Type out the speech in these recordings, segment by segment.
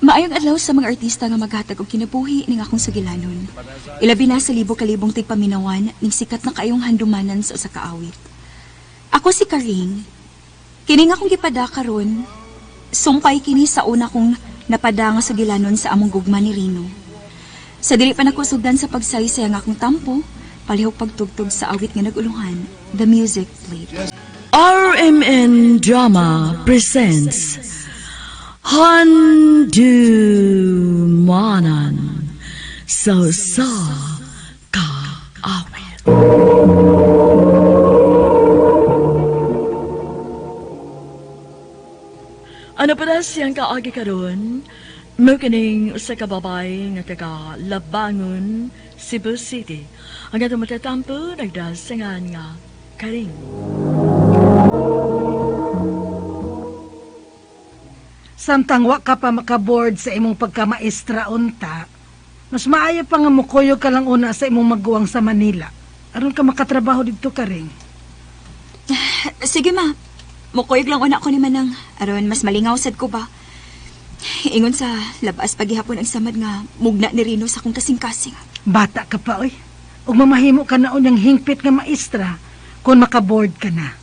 Maayong adlaw sa mga artista nga maghatag og kinabuhi ning akong sugilanon. Ilabi na sa libo-kalibong tigpaminawan ning sikat na kaayong handumanan sa usa ka awit. Ako si Karing. Kini nga akong gipada karon, sumpay kini sa una kong napada nga sugilanon sa among gugma ni Rino. Sa dili pa nako sugdan sa pagsaysay ang akong tampo, palihog pagtugtog sa awit nga naguluhan, the music played. RMN Drama presents Handumanan sa Usa Ka Awit. Ano pa na siyang kaagi karon? Mo kining usa ka babae nga taga Labangon, Cebu City. Ang atong matatampo nagdasangan nga Karing. Samtang wa ka pa makaboard sa imong pagkamaestra unta, mas maayo pa nga mukuyog ka lang una sa imong maguwang sa Manila. Aron ka makatrabaho didto ka ring. Sige ma, mukuyog lang una ko ni Manang. Aron mas malingaw sad ko ba. Ingon sa labas paghihapon ang samad nga mugna ni Rino sa akong kasing-kasing. Bata ka pa oy. Ug mamahimo ka na unyang hingpit nga maestra kung makaboard ka na.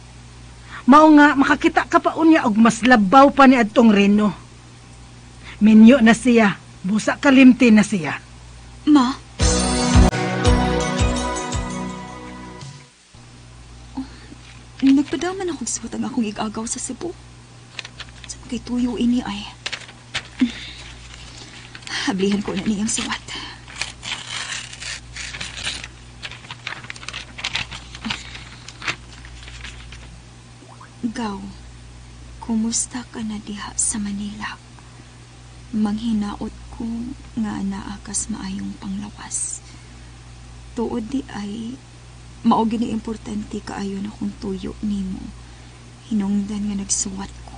Mao nga makakita ka pa unya og mas labaw pa ni adtong Reno. Minyo na siya, busa kalimti na siya. Ma? Oh, nagpadaman akong suwat ang akong igagaw sa Cebu. Sa kay tuyo ini ay. Hablihan ko na niyang suwat. Gaw, kumusta ka na diha sa Manila? Manghinaot ko nga naa kas maayong panglawas. Tuod di ay mao gini importante kaayo na kung tuyo nimo. Hinungdan nga nagsuwat ko.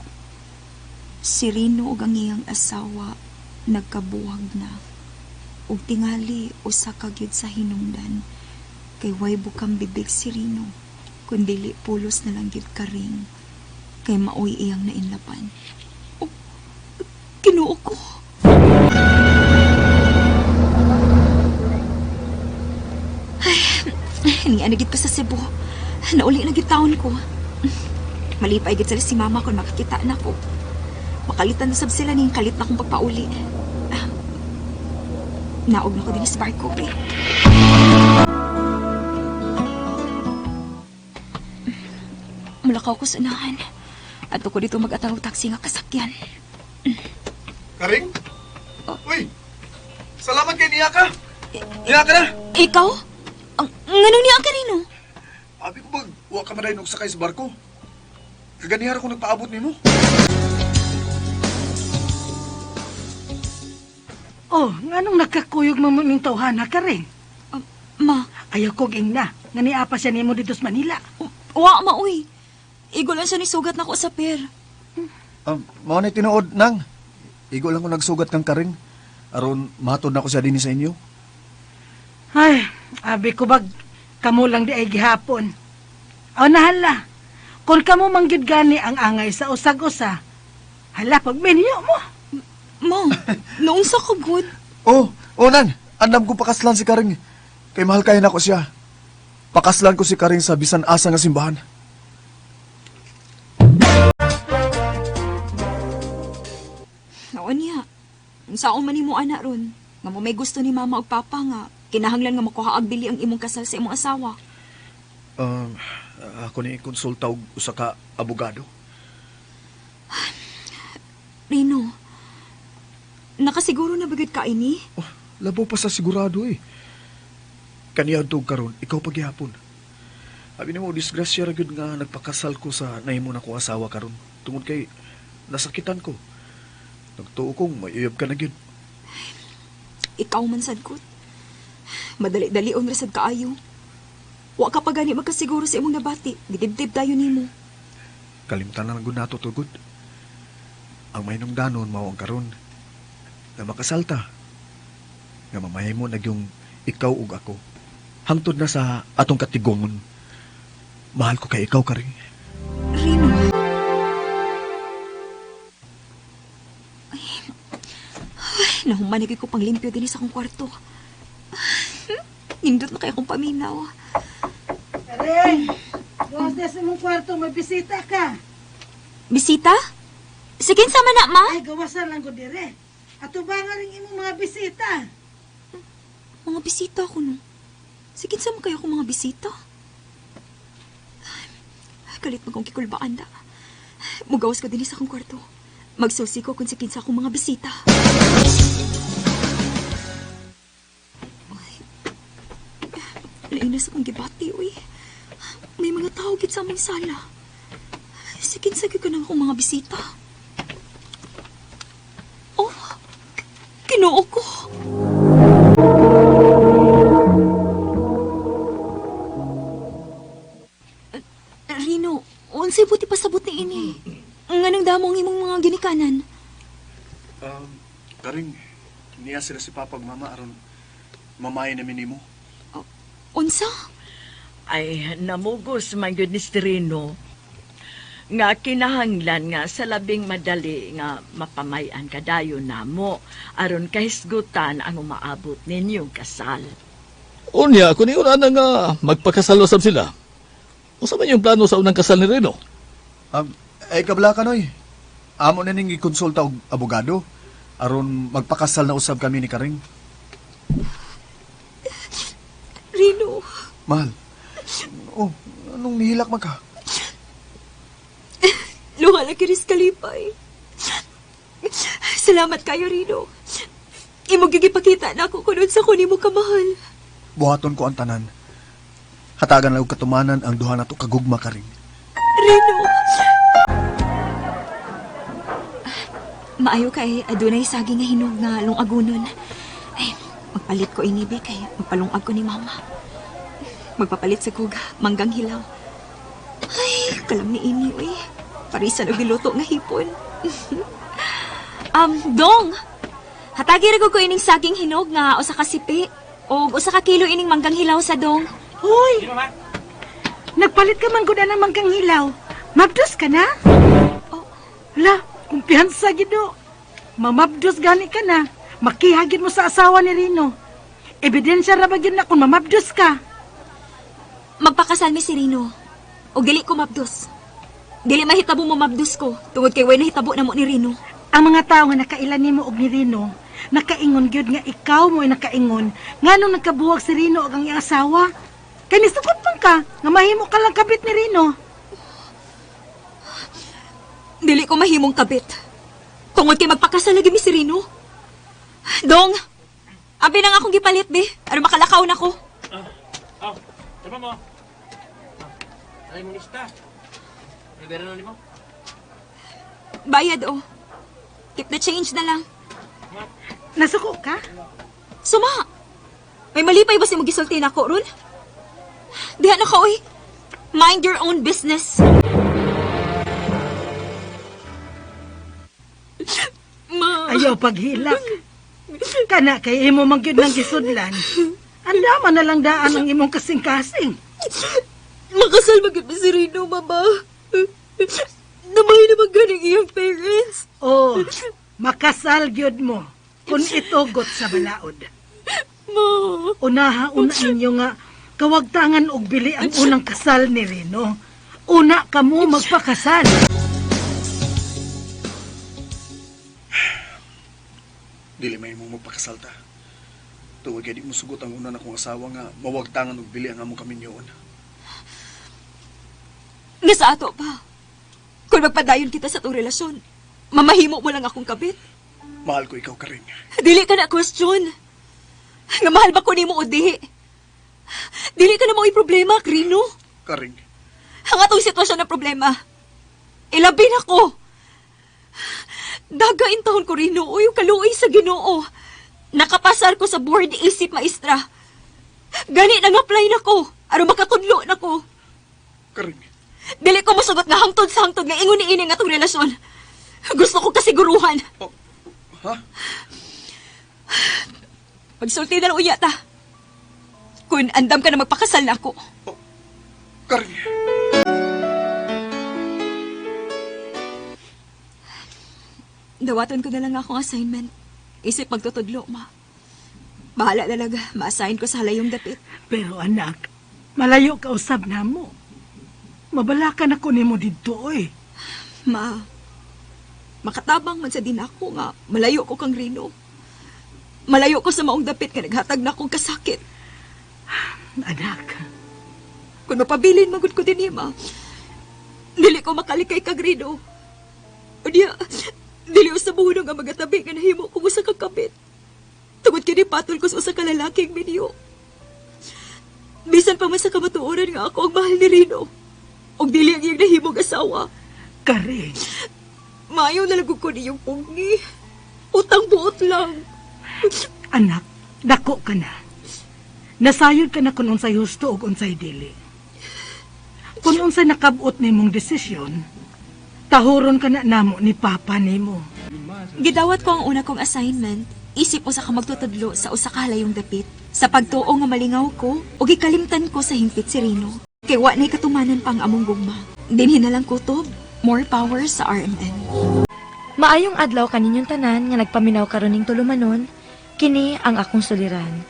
Si Rino ug ang iyang asawa nagkabuwag na. Ug tingali usa ka gyud sa hinungdan kay way bukang bibig si Rino kundili pulos na lang gyud karing kay maoy iyang nainlapan. Oh, Ginoo ko. Ay, niya na gid ko sa Cebu. Nauli na gid taon ko. Malipay gid sila si mama kung makakita na ko. Makalitan na sab sila ning kalit na kong pagpauli. Ah, naog na ko din sa barko, eh. Mulakaw ko sa unahan. Ato ko dito mag-atang og taxi nga kasakyan. Karing? Uy! Salamat kay niya ka! Niya ka na! Ikaw? Ang nganong niya ka Rino? Abi ko bag, wa ka man og sakay sa barko. Kaganihar ako nagpaabot nimo. Oh, nganong nakakuyog man mo ning tawhana ka ring? Ah, ma, Ayaw kog ingna, nga niapa siya nimo dito sa Manila. wa ma uy. Igo lang siya ni sugat nako sa per. Mao na tinuod nang. Igo lang ko nagsugat kang Karing. Aron matod na ko siya dinhi sa inyo. Ay, abi ko bag, kamo lang di ay gihapon. O nahala, kung kamo manggid gani ang angay sa usag-usa, hala, pagminyo mo. Ma, noong sa kagod. Oh, oh nang, andam ko pakaslan si Karing. Kay mahal kayo nako siya. Pakaslan ko si Karing sa bisan asa nga simbahan. Oo niya. Ang saon man nimo ana ron. Nga mo may gusto ni mama ug papa nga kinahanglan nga makuha og bili ang imong kasal sa imong asawa. Um, ako ni konsulta og usa ka abogado. Rino, nakasiguro na bagad ka ini? Oh, labaw pa sa sigurado eh. Kaniadto karon, ikaw pagyapon. Abi nimo disgrasya ra gyud nga nagpakasal ko sa nahimo na kong asawa karon tungod kay nasakitan ko. Nagtuo kong mayuyab ka na gyud. Ikaw man sad ko. Madali-dali on ra sad kaayo. Wa ka pa gani magkasiguro sa imong nabati. Gidibdib tayo nimo. Kalimtan na lang gud nato tugod. Ang mahinungdanon mao ang karon nga makasalta nga mamahimo na gyung ikaw ug ako. Hangtod na sa atong katigongon. Mahal ko kay ikaw karing. Rino. Ay, Ay, nahuman na gyud ko panglimpyo dinhi sa akong kwarto. Nindot na kay akong paminaw. Karen, gawas na sa imong kwarto, may bisita ka. Bisita? Sige, sama na, ma. Ay, gawasan lang ko dire. Ato ba nga rin imong mga bisita? Mga bisita ako, no. Sige, sama kayo akong mga bisita. Ay, kalit mo kong kikulbaan da. Mugawas ko din sa akong kwarto. Magsusi ko kung sikin sa akong mga bisita. Ay, lain na sa akong gibati, uy. May mga tao gid sa among sala. Sikin sa ko ng akong mga bisita. Oh, Ginoo ko. Rino, unsay buti pasabot ni ini? Nganong damo ang imong mga ginikanan? Karing, niya sila si Papa ug Mama aron mamay na minimo. Unsa? Ay, namugos man gyud ni Rino nga kinahanglan nga sa labing madali nga mapamayan kadayon namo aron kahisgutan ang umaabot ninyong kasal. Unya, kung iyon na nga magpakasal usab sila. Unsa man yung plano sa unang kasal ni Reno? Ay kabla ka noy. Amo na ning gikonsulta og abogado aron magpakasal na usab kami ni Karing. Rino, Mahal. Oh, anong nihilak man ka? luha lang kiris kalipay. Salamat kayo, Rino. Imo gigipakita na ako kung unsa ko nimo kamahal. Buhaton ko ang tanan. Hatagan lang og katumanan ang duha nato kagugma Karing. Rino. Maayo kay adunay saging nga hinog nga lungagunon. Ay, magpalit ko inibi kay magpalungag ko ni mama. Magpapalit sa kog manggang hilaw. Ay, kalam ni ini uy. Parisan og giluto nga hipon. Dong. Hatagi ra ko ining saging hinog nga usa ka sipi og usa ka kilo ining manggang hilaw sa dong. Hoy! Nagpalit ka man gud ng manggang hilaw. Mabdos ka na? Oh. Hala, kumpiyansa gido. Mamabdos gani ka na. Makihagid mo sa asawa ni Rino. Ebidensya ra ba gyud na kung mamabdos ka? Magpakasal mi si Rino. O dili ko mabdos. Dili mahitabo mo mabdos ko tungod kay way nahitabo na mo ni Rino. Ang mga tao nga nakailan nimo og ni Rino, nakaingon gyud nga ikaw mo ay nakaingon nganong nagkabuwag si Rino og ang iyang asawa. Kay nisukot man ka nga mahimo ka lang kabit ni Rino. Dili ko mahimong kabit. Tungod kay magpakasal lagi mi si Rino. Dong, abi na nga akong gipalit be. Aron makalakaw na ko. Oh, tama mo. Ay, mo lista. May pera na mo. Bayad oh. Keep the change na lang. Nasuko ka? Suma. May malipay ba si mo gisulti nako ron? Diha na ka oy. Mind your own business. Ma. Ayaw paghilak. Kana kay imo man gyud nang gisudlan. Andama na lang daan ang imong kasing-kasing. Makasal magid si Rino, mama. Namay naman ganing iyang parents. Oh, makasal gyud mo kung itugot sa balaod. Ma. Unaha una ninyo nga kawagtangan og bili ang unang kasal ni Rino. Una kamo magpakasal. Dili may mo magpakasal ta. Tungod kay di mo sugot ang una na kong asawa nga mawagtangan og bili ang among kaminyoon. Nga sa ato pa. Kung magpadayon kita sa tong relasyon, mamahimo mo lang akong kabit. Mahal ko ikaw, Karing. Dili ka na question. Nga mahal ba ko nimo o di? Dili ka na mo'y problema, Rino. Karing, Ang atong sitwasyon ng problema. Ilabi na ko. Dagain taon ko, Rino. Uy, kaluoy sa Ginoo. Nakapasar ko sa board isip maestra. Gani nang apply na ko. Aron makatudlo na ko. Karing. Dili ko mosugot nga hangtod sa hangtod nga ingon ni ini nga atong relasyon. Gusto ko kasiguruhan. Oh, ha? Pagsulti na lang uya ta. Kun andam ka na magpakasal na ako. Karing. Dawaton ko na lang akong assignment. Isip magtutudlo, ma. Bahala talaga, ma-assign ko sa halayong dapit. Pero anak, malayo ka usab namo. Mabalakan ako nimo didto oy. Ma, makatabang man sa din ako nga malayo ko kang Rino. Malayo ko sa maong dapit nga naghatag na akong kasakit. Anak, Kung mapabilin magud ko din ma. Dili ko makalikay kag Rino. O diya, dili usab buhon nga magatabi nga nahimo ko usa ka kapit. Tungod kini patol ko sa usa ka lalaking minyo. Bisan pa man sa kamatuoran nga ako ang mahal ni Rino. Og dili ang iyang nahimong asawa. Kare, Maayo na lang ko niyong punggi. Utang buot lang. Anak, dako ka na. Nasayod ka na kung unsay husto ug unsay dili. Kung unsay nakabot nimong desisyon, tahuron ka na namo ni Papa nimo. Gidawat ko ang una kong assignment. Isip usa ka magtutudlo sa usa ka halayong dapit. Sa pagtuo nga malingaw ko, ug gikalimtan ko sa hingpit si Rino. Kay wa na'y katumanan pa ang among gugma. Dinhi na lang kutob. More power sa RMN. Maayong adlaw kaninyong tanan nga nagpaminaw karon ning tulumanon, kini ang akong suliran.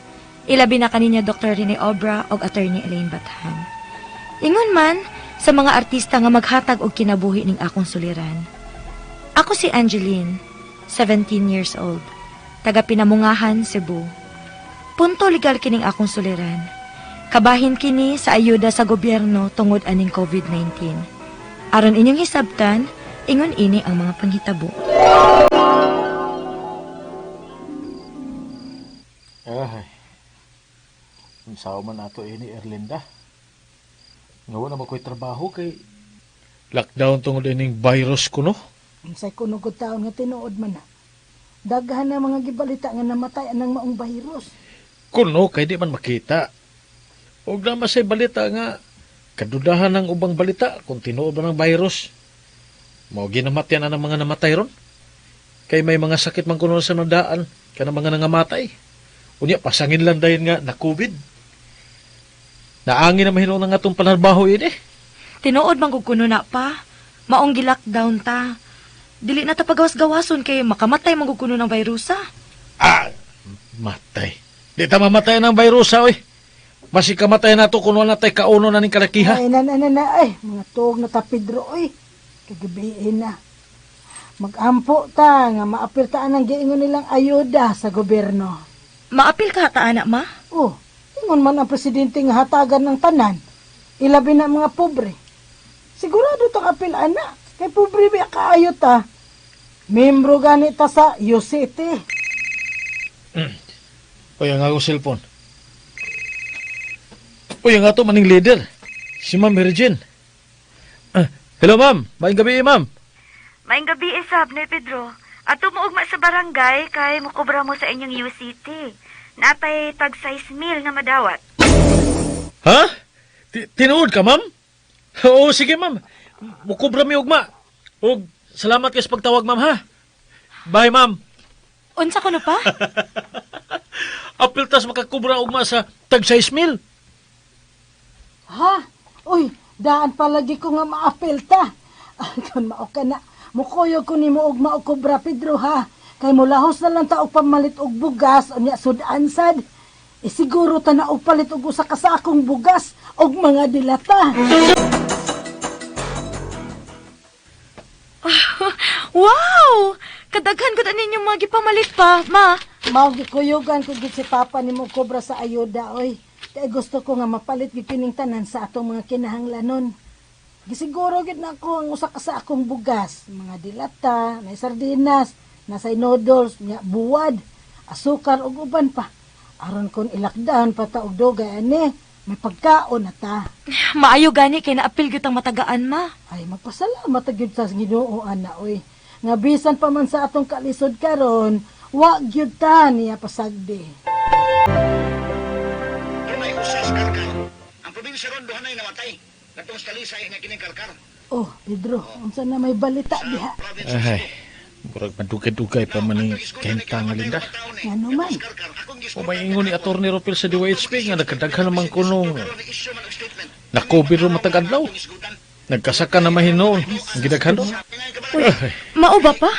Ilabi na kaninya Dr. Rene Obra og Attorney Elaine Bathan. Ingon man sa mga artista nga maghatag og kinabuhi ning akong suliran. Ako si Angeline, 17 years old, taga Pinamungahan, Cebu. Punto legal kining akong suliran. Kabahin kini sa ayuda sa gobyerno tungod aning COVID-19. Aron inyong hisabtan, ingon ini ang mga panghitabo. Ay. Unsaon man ato ini Erlinda. Nga wala man ko'y trabaho kay lockdown tungod ining virus kuno. Unsay kuno gud taon nga tinuod man na. Daghan na mga gibalita nga namatay anang maong virus. Kuno kay di man makita. Og naman say balita nga kadudahan ng ubang balita kung tinuod ba ng virus. Mao ginamatyan na ng mga namatay ron. Kay may mga sakit man kuno sa nandaan kanang mga nangamatay. Unya pasangin lang dayon nga na COVID. Naangin na mahinuon nga atong panarbaho ini. Tinuod man gud kuno na pa. Maong gi-lockdown ta. Dili na ta pagawas-gawason kay makamatay man gud kuno ng virusa. Ah, matay. Di ta mamatay ng virus oy. Masig kamatay na to kung wala tay kauno na ning kalakiha. Ay, na, na, na, na, ay, mga tuog na ta Pedro, oy. Kagabiin na. Magampo ta, nga maapirtaan ang giingon nilang ayuda sa gobyerno. Maapil ka ta ana ma? Oh, ingon man ang presidente nga hatagan ng tanan. Ilabi na ang mga pobre. Sigurado tang apil ana. Kay pobre ba kaayo ta. Membro gani ta sa UCT. Uy, ang akong cellphone. Uy, ang ato maning leader. Si Ma'am Virgin. Ah, hello, ma'am. Maayong gabi, ma'am. Maayong gabi isab ni Pedro. Ato mo ugma sa barangay kay mukobra mo sa inyong UCT. Natay tag 6 mil na madawat. Ha? Tinuod ka, ma'am? Oo, sige, ma'am. Mukubra mi ugma. Og salamat kay sa pagtawag, ma'am, ha? Bye, ma'am. Unsa kuno pa? Apil tas makakubra ugma sa tag 6 mil. Ha? Uy, daan palagi ko nga maapil ta. Kon mao ka na. Mukuyog ko nimo og maukobra Pedro ha. Kay mulahos na lang ta og pamalit og bugas unya sudan sad. E siguro ta na og palit og usa ka sakong bugas og mga dilata. Wow! Kadaghan gud ani inyong mga gipamalit pa, ma. Mao gikuyugan ko gid si Papa nimo kobra sa ayuda oy. Kay gusto ko nga mapalit gyud kining tanan sa atong mga kinahanglanon. Gisiguro gid na ako ang usa ka sa akong bugas, mga dilata, may sardinas, nasay noodles, nya buwad, asukar ug uban pa. Aron kon ilakdan pa ta og dugay ani, may pagkaon na ta. Maayo gani kay naapil gyud ang matagaan, ma. Ay magpasalamat gyud sa Ginoo ana oy. Nga bisan pa man sa atong kalisod karon, wa gyud ta niya pasagdi. Dunay usa sa Karkar. Ang probinsya ron duha nay namatay. Katong sa Talisay nga kining Karkar. Oh, Pedro, unsa na may balita diha? Ay, murag madugay-dugay pa man ning kahimtang nga Linda. Ngano man? O may ingon ni Atty. Ropel sa DYHP nga nagkadaghan naman kunong na COVID ro matag adlaw. Nagkasaka na mahinoon ang gidaghan. Ay, Mao ba pa?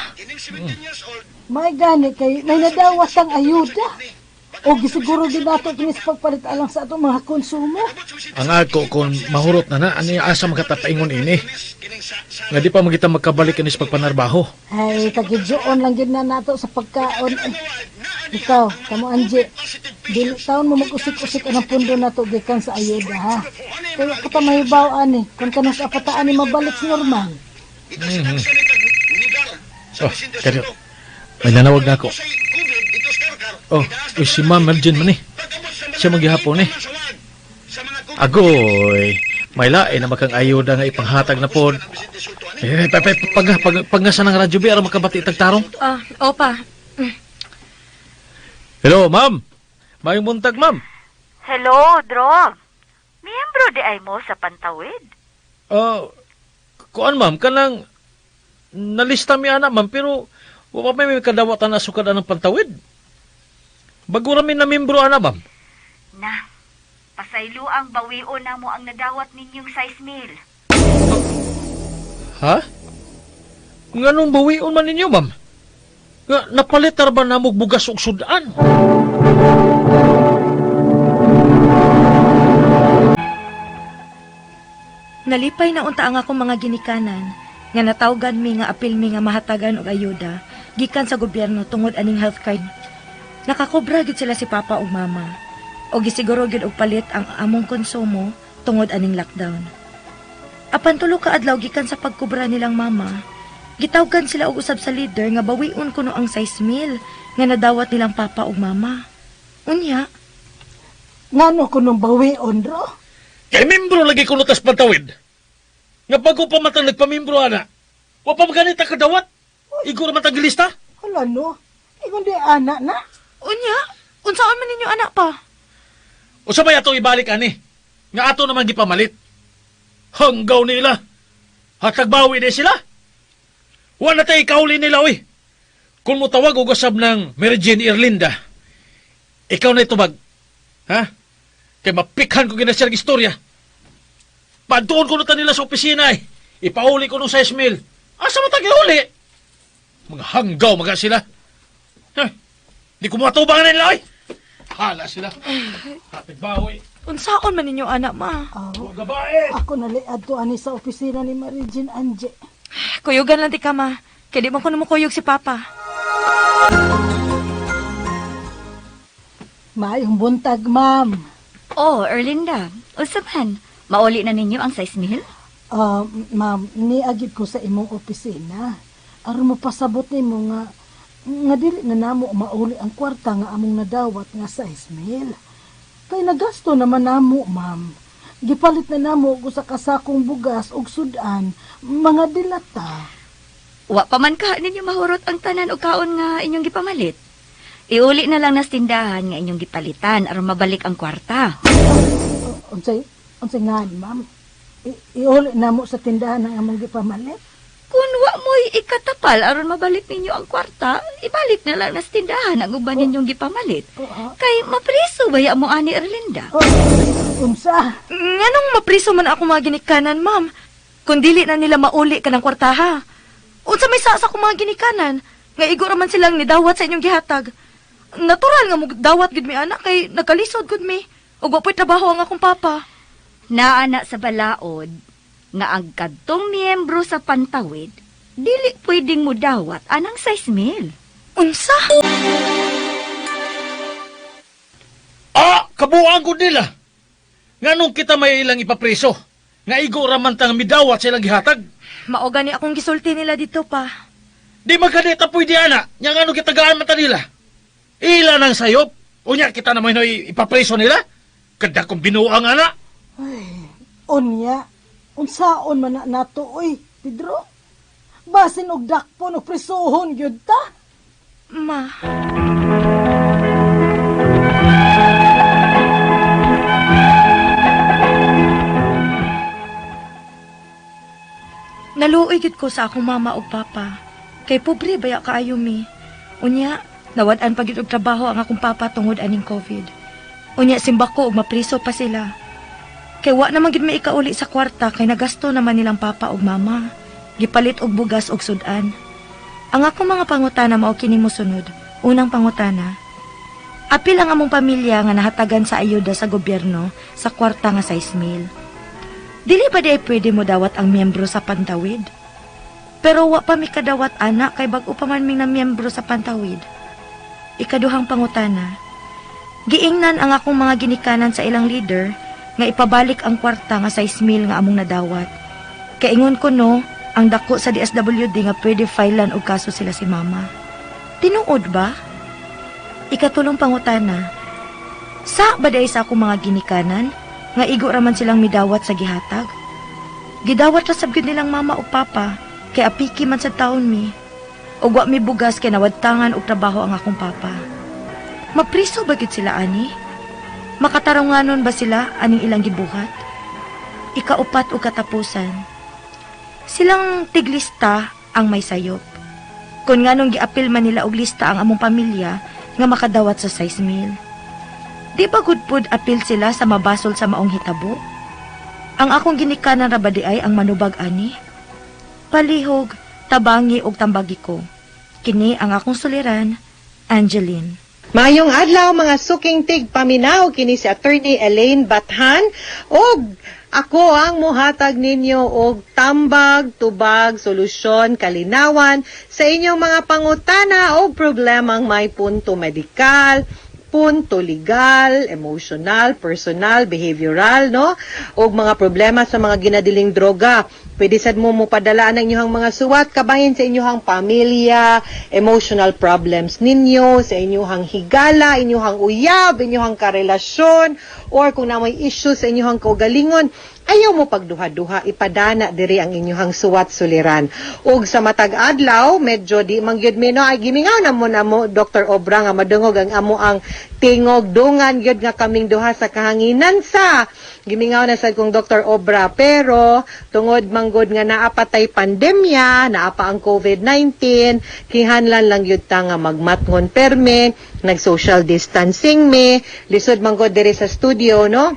May gani kay may nadawat ang ayuda. O gisiguro din nato kini sa pagpalit alang sa atong mga konsumo. Ang ako kung mahurot na na, ani asa makatapaingon ini. Nga di pa magita magkabalik ini sa pagpanarbaho. Ay, tagidyoon lang gyud na nato sa pagkaon. Ay, ikaw, kamo Angie, dili taon mo mag-usik-usik ang pundo nato gikan sa ayuda ha. Kaya ka pa mahibaw ani, kung kanus apataan ni mabalik sa normal. Oh, karyo. May nanawag na ako. Oh, uy, si Ma'am Mergin man eh. Siya maghihapon eh. Agoy, may lain na makang ayuda nga ipanghatag na pod. Eh, pa, pa, pag, pag, pag, ng radyo bi, aron makabati tagtarong. Ah, opa. Hello, ma'am. Mayong buntag, ma'am. Hello, Drog. Miyembro di ay mo sa Pantawid. Oh, kuan ma'am, kanang nalista mi ana ma'am, pero wa pa may kadawatan na sukad anang pantawid. Bago ra mi na membro ana ma'am. Na, pasaylo ang bawion na mo ang nadawat ninyong size meal. Ha? Nganong bawion man ninyo, ma'am? Nga napalit ra ba namog bugas og sudan? Nalipay na unta ang akong mga ginikanan nga natawgan mi nga apil mi nga mahatagan og ayuda gikan sa gobyerno tungod aning health card. Nakakobra gid sila si papa ug mama. Og gisiguro gid og palit ang among konsumo tungod aning lockdown. Apan tulo ka adlaw gikan sa pagkobra nilang mama, gitawgan sila og usab sa leader nga bawion kuno ang size meal nga nadawat nilang papa ug mama. Unya, Ngano ko nung bawion ro? Kay membro lagi kuno tas pantawid. Nga bago pa matang nagpamembro ana. Wa pa maganita kadawat. Igor man tag lista. Hala no, ingon di ana na. unya, unsaon man ninyo anak pa? Usa may atong ibalik ani? Nga ato naman gipamalit. Hanggaw nila. Hatag bawi ni sila. Wa na tay ikauli nila oy. Kung motawag og usab ng Mary Jane Erlinda, ikaw na itubag. Ha? Kay mapikhan ko gina siya ng istorya. Paduon ko na ta nila sa opisina eh. Ipauli ko nung size mill. Asa mo uli? Mga hanggaw mga sila. Ha? Di ko matubang na nila oy. Hala sila. Hatag bawi. Unsaon man ninyo anak ma? Oh, Huwag gabae. ako naliad to ani sa opisina ni Mary Jane Angie. Kuyugan lang ti ka ma. Kay di man ko namukuyog si papa. Maayong buntag, ma'am. Oh, Erlinda, unsa man? Mauli na ninyo ang size meal? Ah, ma'am, niagid ko sa imong opisina. Aron mo pasabot nimo nga nga dili na namo mauli ang kwarta nga among nadawat nga size meal. Kay nagasto naman namo, ma'am. Gipalit na namo og usa ka sakong bugas ug sudan, mga dilata. Wa pa man ka ninyo mahurot ang tanan og kaon nga inyong gipamalit. Iuli na lang nas tindahan nga inyong gipalitan aron mabalik ang kwarta. Unsay unsay ngan, ma'am? Iuli namo sa tindahan ang among gipamalit. Kung wa mo'y ikatapal aron mabalik ninyo ang kwarta, ibalik na lang nas tindahan ang uban ninyong gipamalit. Oh, ah. Kay mapriso baya mo ani Erlinda. Oh, unsa? Nganong mapriso man ako mga ginikanan, ma'am? Kung dili na nila mauli ka ng kwartaha. Unsa may sa akong mga ginikanan? Nga igo raman silang nidawat sa inyong gihatag. Natural nga dawat gid mi anak kay nagkalisod gud mi. Ug wa po'y trabaho ang akong papa. Naana sa balaod nga ang kadtong miyembro sa Pantawid dili pwedeng mudawat anang size meal. Unsa? Ah, kabuang ko nila. Nganong kita may ilang ipapreso? Nga igo raman tang midawat silang gihatag. Mao gani akong gisulti nila dito pa. Di magkanita pwede ana. Nya nganong kitagaan man ta nila. Ila nang sayop. Unya kita naman no ipapreso nila. Kada kong binuang ana. Ay, unya, unsaon man na nato oy, Pedro? Basin og dakpon og prisuhon gyud ta. Ma. Naluoy gid ko sa akong mama ug papa. Kay pobre baya kaayo mi. Unya, nawad-an pa gid og trabaho ang akong papa tungod aning COVID. Unya simba ko og mapriso pa sila. Kay wa naman gid may ikauli sa kwarta kay nagasto naman nilang papa ug mama. Gipalit og bugas ug sudan. Ang akong mga pangutana mao kini mosunod. Unang pangutana. Apil ang among pamilya nga nahatagan sa ayuda sa gobyerno sa kwarta nga 6 mil. Dili ba di ay pwede mo dawat ang miyembro sa Pantawid? Pero wa pa mi kadawat ana kay bag-o pa man mi na miyembro sa Pantawid. Ikaduhang pangutana. Giingnan ang akong mga ginikanan sa ilang leader nga ipabalik ang kwarta nga 6 mil nga among nadawat. Kaingon ko no, ang dako sa DSWD nga pwede filean og kaso sila si mama. Tinuod ba? Ikatulong pangutana. Sa ba diay sa akong mga ginikanan nga igo raman silang midawat sa gihatag? Gidawat ra sab gyud nilang mama ug papa kay apiki man sa taon mi. Ug wa mi bugas kay nawadtangan og trabaho ang akong papa. Mapriso ba gyud sila ani? Makatarunganon ba sila aning ilang gibuhat? Ikaupat ug katapusan. Silang tiglista ang may sayop. Kung nganong giapil man nila og lista ang among pamilya nga makadawat sa 6 mil. Di ba good pod apil sila sa mabasol sa maong hitabo? Ang akong ginikanan ra ba di ay ang manubag ani? Palihog, tabangi og tambagi ko. Kini ang akong suliran, Angeline. Mayong adlaw mga suking tig paminaw kini si Attorney Elaine Bathan og ako ang muhatag ninyo og tambag, tubag, solusyon, kalinawan sa inyong mga pangutana og problemang may punto medikal, punto legal, emotional, personal, behavioral, no? Og mga problema sa mga ginadiling droga. Pwede sad mo mopadala ang inyong mga suwat kabahin sa inyong pamilya, emotional problems ninyo, sa inyong higala, inyong uyab, inyong karelasyon, or kung na may issue sa inyong kaugalingon, ayaw mo pagduha-duha, ipadana diri ang inyong suwat suliran. Ug sa matag adlaw, medyo di man gyud mi no, ay gimingaw na mo na mo Dr. Obra nga madungog ang amo ang tingog dungan gyud nga kaming duha sa kahanginan sa gimingaw na sad kong Dr. Obra, pero tungod manggod nga naa pa tay pandemya, naa pa ang COVID-19, kinahanglan lang gyud ta nga magmatngon perme, nag-social distancing mi, lisod manggod diri sa studio, no?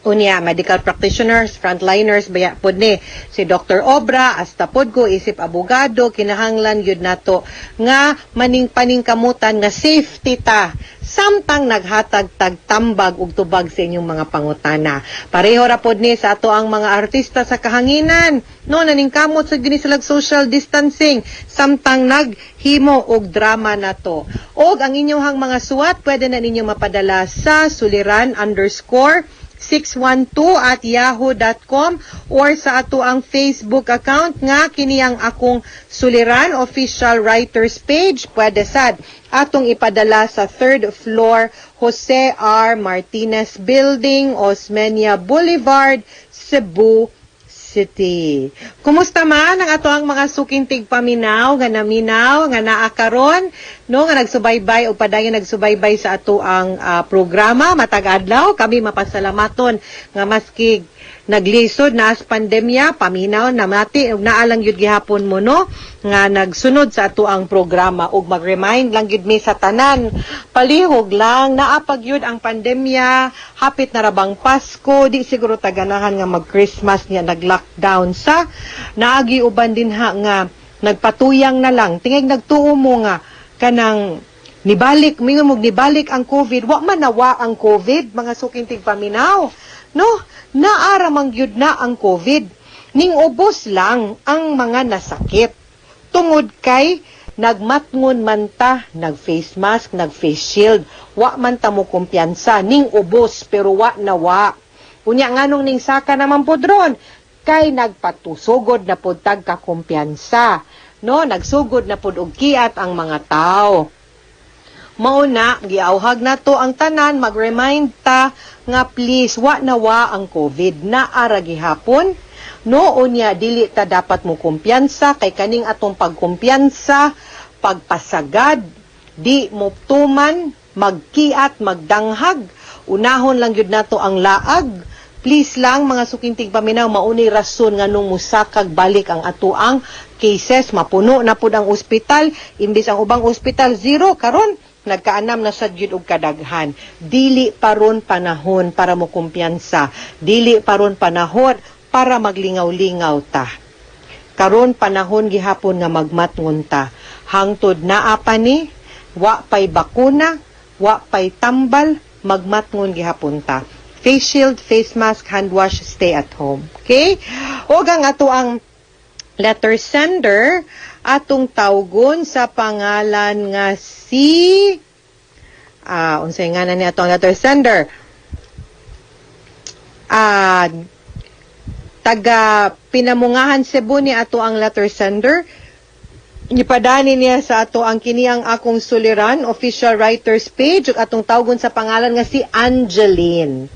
Unya, medical practitioners, frontliners, baya pod ni si Dr. Obra, hasta pod ko, isip abogado, kinahanglan yun nato nga maning paningkamutan nga safety ta samtang naghatag tag tambag ug tubag sa inyong mga pangutana. Pareho ra pod ni sa ato ang mga artista sa kahanginan, no, naningkamot sa gini sila social distancing samtang naghimo og drama nato. Og ang inyong mga suwat pwede na ninyo mapadala sa suliran_612@yahoo.com or sa ato ang Facebook account nga kini ang Akong Suliran Official Writers page. Pwede sad atong ipadala sa third floor, Jose R. Martinez Building, Osmeña Boulevard, Cebu City. Kumusta man ang ato ang mga suking tigpaminaw nga naminaw nga naa karon, no, nga nagsubaybay o padayon nagsubaybay sa ato ang programa matag adlaw? Kami mapasalamaton nga maski naglisod na as pandemya, paminaw namati ug naa lang gyud gihapon mo, no, nga nagsunod sa ato ang programa. Ug mag-remind lang gyud mi sa tanan, palihog lang, naa pa gyud ang pandemya, hapit na ra bang Pasko, di siguro taganahan nga mag-Christmas niya nag-lockdown sa naagi uban din ha nga nagpatuyang na lang tingay nagtuo mo nga kanang nibalik, mingon mo nibalik ang COVID. Wa man nawa ang COVID, mga suking tigpaminaw, no? Naa ra man gyud na ang COVID, ning ubos lang ang mga nasakit tungod kay nagmatngon man ta, nag face mask, nag face shield, wa man ta mo kumpiyansa, ning ubos pero wa nawa. Unya nganong ning saka naman pod ron? Kay nagpatusugod na pod tag kakumpiyansa, no? Nagsugod na pod og kiat ang mga tao. Mao na giawhag na to ang tanan, mag-remind ta nga please, wa na wa ang COVID, naa ra gihapon, no? Unya dili ta dapat mo kumpiyansa kay kaning atong pagkumpiyansa, pagpasagad, di mo tuman, magkiat, magdanghag. Unahon lang gyud nato ang laag. Please lang, mga suking tigpaminaw, mauni rason nga nung musakag balik ang atuang cases, mapuno na pud ang ospital, imbis ang ubang ospital zero, karon nagkaanam na sad gyud og kadaghan. Dili pa ron panahon para mo kumpiyansa, dili pa ron panahon para maglingaw-lingaw ta. Karon panahon gihapon nga magmatngon ta. Hangtod naa pa ni, wa pay bakuna, wa pay tambal, magmatngon gihapon ta. Face shield, face mask, hand wash, stay at home. Okay? Og ang ato ang letter sender atong tawgon sa pangalan nga si unsay ngalan ni atong letter sender? Taga Pinamungahan, Cebu ni ato ang letter sender. Gipadani niya sa ato ang "Kini ang akong suliran" official writers page ug atong tawgon sa pangalan nga si Angeline.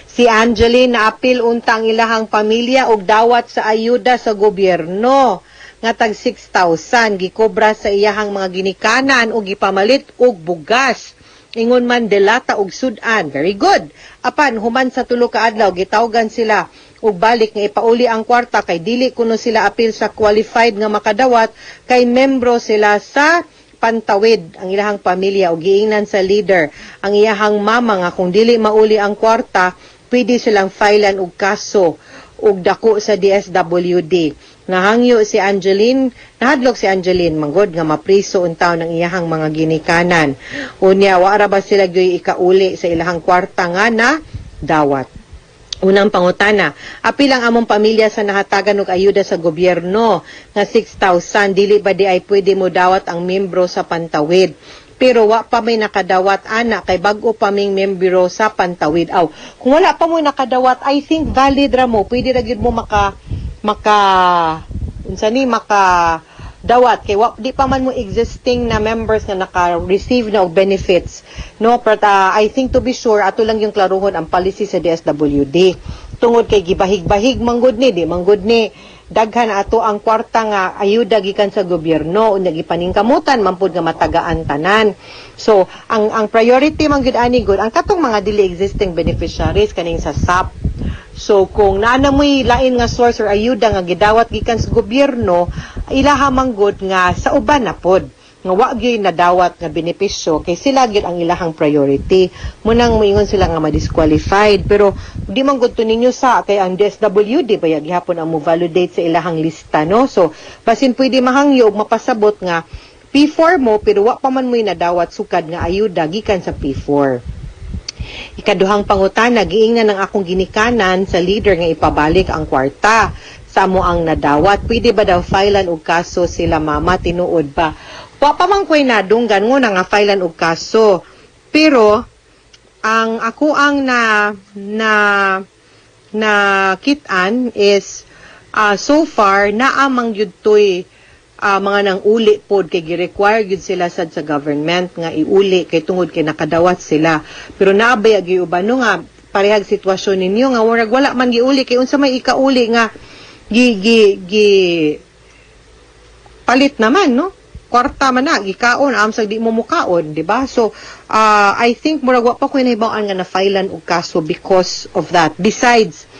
Si Angeline, naapil unta ang ilahang pamilya og dawat sa ayuda sa gobyerno nga tag 6,000. Gikobra sa iyahang mga ginikanan ug gipamalit og bugas. Ingon man delata og sudan. Very good. Apan human sa 3 ka adlaw, gitawgan sila og balik nga ipauli ang kwarta kay dili kuno sila apil sa qualified nga makadawat kay membro sila sa Pantawid ang ilahang pamilya. Og giingnan sa leader ang iyahang mama nga kung dili mauli ang kwarta, pwede silang filean og kaso og dako sa DSWD. Nahangyo si Angeline, nahadlok si Angeline manggod nga mapriso untaw ng iyahang mga ginikanan. Unya, wa ra ba sila gyoy ikauli sa ilahang kwarta nga na dawat? Unang pangutana, apil ang among pamilya sa nahatagan og ayuda sa gobyerno nga 6,000, dili ba di ay pwede mo dawat ang membro sa Pantawid? Pero wa pa may nakadawat ana kay bag-o pa ming membro sa Pantawid. Aw, kung wala pa mo nakadawat, I think valid ra mo. Pwede ra gyud mo maka maka unsa ni, maka dawat kay wa, di pa man mo existing na members nga naka-receive na og benefits, no? But I think to be sure, ato lang yung klaruhon ang policy sa DSWD tungod kay gibahig-bahig manggod ni, di manggod ni daghan ato ang kwarta nga ayuda gikan sa gobyerno, unya gipaningkamutan man pud nga matagaan tanan. So ang priority man gyud ani gud ang katong mga dili existing beneficiaries, kaning sa SAP. So kung naa na mo'y lain nga source or ayuda nga gidawat gikan sa gobyerno, ilaha man gud nga sa uban na pod nga wa gyud nadawat nga benepisyo kay sila gyud ang ilahang priority. Munang moingon sila nga ma-disqualified, pero di man gud to ninyo sa kay ang DSWD ba gihapon ang mo validate sa ilahang lista, no? So basin pwede mahangyo og mapasabot nga P4 mo pero wa pa man mo'y nadawat sukad nga ayuda gikan sa P4. Ikaduhang pangutana, giingnan ng akong ginikanan sa leader nga ipabalik ang kwarta sa amo ang nadawat. Pwede ba daw filean og kaso sila mama? Tinuod ba? Wa pa man ko'y nadunggan ngo na nga filean og kaso. Pero ang ako ang na na na kitaan is so far naa man gyud to'y mga nang uli pod kay gi-require gyud sila sad sa government nga iuli kay tungod kay nakadawat sila. Pero naa bay gyud uban, no, nga parehag sitwasyon ninyo nga murag wala man giuli kay unsa may ikauli nga gi gi gi palit naman, no? Kwarta man na gikaon amsag di mo mukaon, di ba? So I think murag wa pa ko nahibaw-an nga na-filean og kaso because of that. Besides,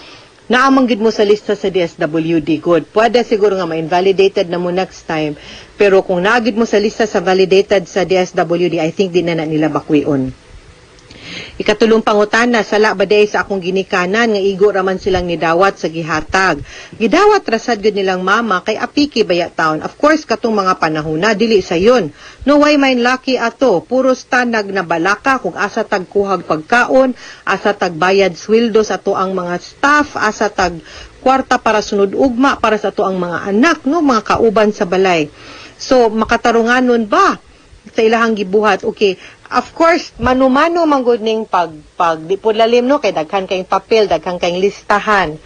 naa man gid mo sa lista sa DSWD good. Pwede siguro nga ma-invalidated na mo next time, pero kung naa gid mo sa lista sa validated sa DSWD, I think di na na nila bakwion. Ikatulong pangutana, sala ba diay sa akong ginikanan nga igo raman silang nidawat sa gihatag? Gidawat rasad gud nilang mama kay apiki baya taon. Of course, katong mga panahon na, dili sayon. No way man lucky ato, puros tanag na balaka kung asa tagkuhag pagkaon, asa tagbayad sweldo sa ato ang mga staff, asa tag kwarta para sunod ugma para sa ato ang mga anak, no, mga kauban sa balay. So makatarunganon ba sa ilahang gibuhat? Okay, of course, mano-mano man gud ning pag di po lalim, no, kay daghan kayong papel, daghan kayong listahan.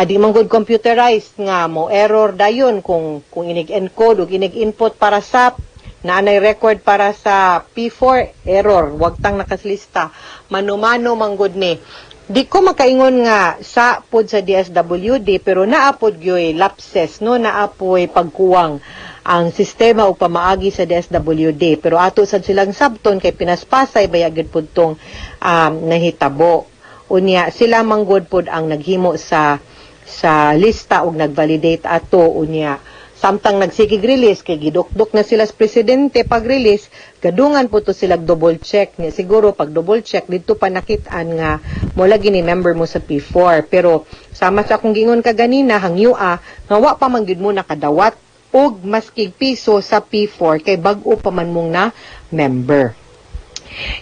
Di man gud computerized nga mo error dayon kung inig-encode ug inig-input para sa naanay record para sa P4, error, wag tang nakaslista. Mano-mano man gud ni. Di ko makaingon nga sa pod sa DSWD, pero naa pod gyoy lapses, no, naa poy pagkuwang ang sistema o pamaagi sa DSWD, pero ato sad silang sabton kay pinaspasay baya gyud pud tong nahitabo. Unya sila manggod pod ang naghimo sa lista ug nag-validate ato. Unya samtang nagsigig release kay gidukduk na sila sa presidente pag-release, gadungan po to sila double check niya. Siguro pag double check didto pa nakit-an nga mo lagi ni member mo sa P4. Pero sama sa akong gingon kaganina, hangyua nga wa pa man gyud mo nakadawat. og maskig piso sa P4 kay bag-o pa man mong na member.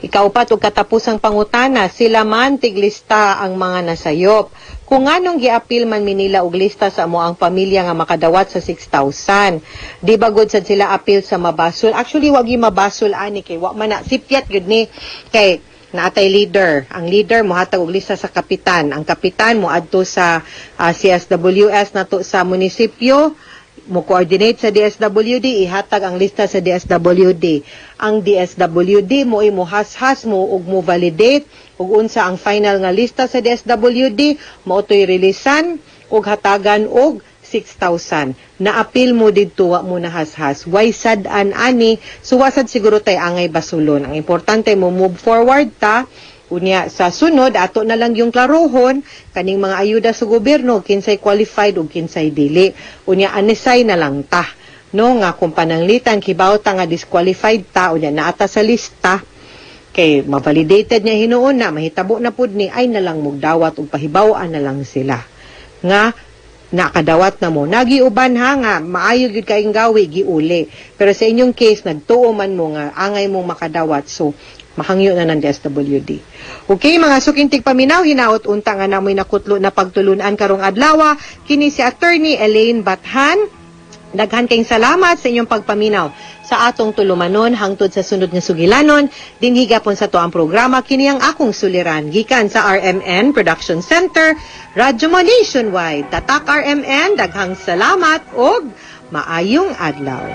Ikaupat og katapusang pangutana, sila man tiglista ang mga nasayop. Kung nganong giapil man minila og lista sa amo ang pamilya nga makadawat sa 6,000. Di ba good sad sila apil sa mabasol? Actually, wag yung mabasol ani kay wa man na sipyat gyud ni kay naatay leader. Ang leader mohatag og lista sa kapitan. Ang kapitan moadto sa CSWS nato sa munisipyo mo coordinate sa DSWD, ihatag ang lista sa DSWD. Ang DSWD mo mo hashas mo ug mo validate ug unsa ang final nga lista sa DSWD, mao to'y releasean ug hatagan og 6,000. Naapil mo didto, wa mo nahashas. Why sad an ani? So wa sad siguro tay angay basulon. Ang importante mo move forward ta. Unya sa sunod ato na lang yung klarohon kaning mga ayuda sa gobyerno, kinsay qualified ug kinsay dili. Unya anisay na lang ta. No nga kung pananglitan kibaw ta nga disqualified ta, unya naata sa lista kay mavalidated niya hinuon na mahitabo na pud ni ay na lang mugdawat ug pahibaw-an na lang sila nga nakadawat na mo. Nagiuban ha nga maayo gyud kayong gawi giuli. Pero sa inyong case nagtuo man mo nga angay mong makadawat, so mahangyo na ng DSWD. Okay, mga suking tigpaminaw, hinaot unta nga namoy nakutlo na pagtulunan karong adlaw. Kini si Attorney Elaine Bathan. Daghan kayong salamat sa inyong pagpaminaw sa atong tulumanon hangtod sa sunod nga sugilanon dinhi gapon sa to ang programa kini ang akong suliran gikan sa RMN Production Center, Radyo Mo Nationwide. Tatak RMN, daghang salamat og maayong adlaw.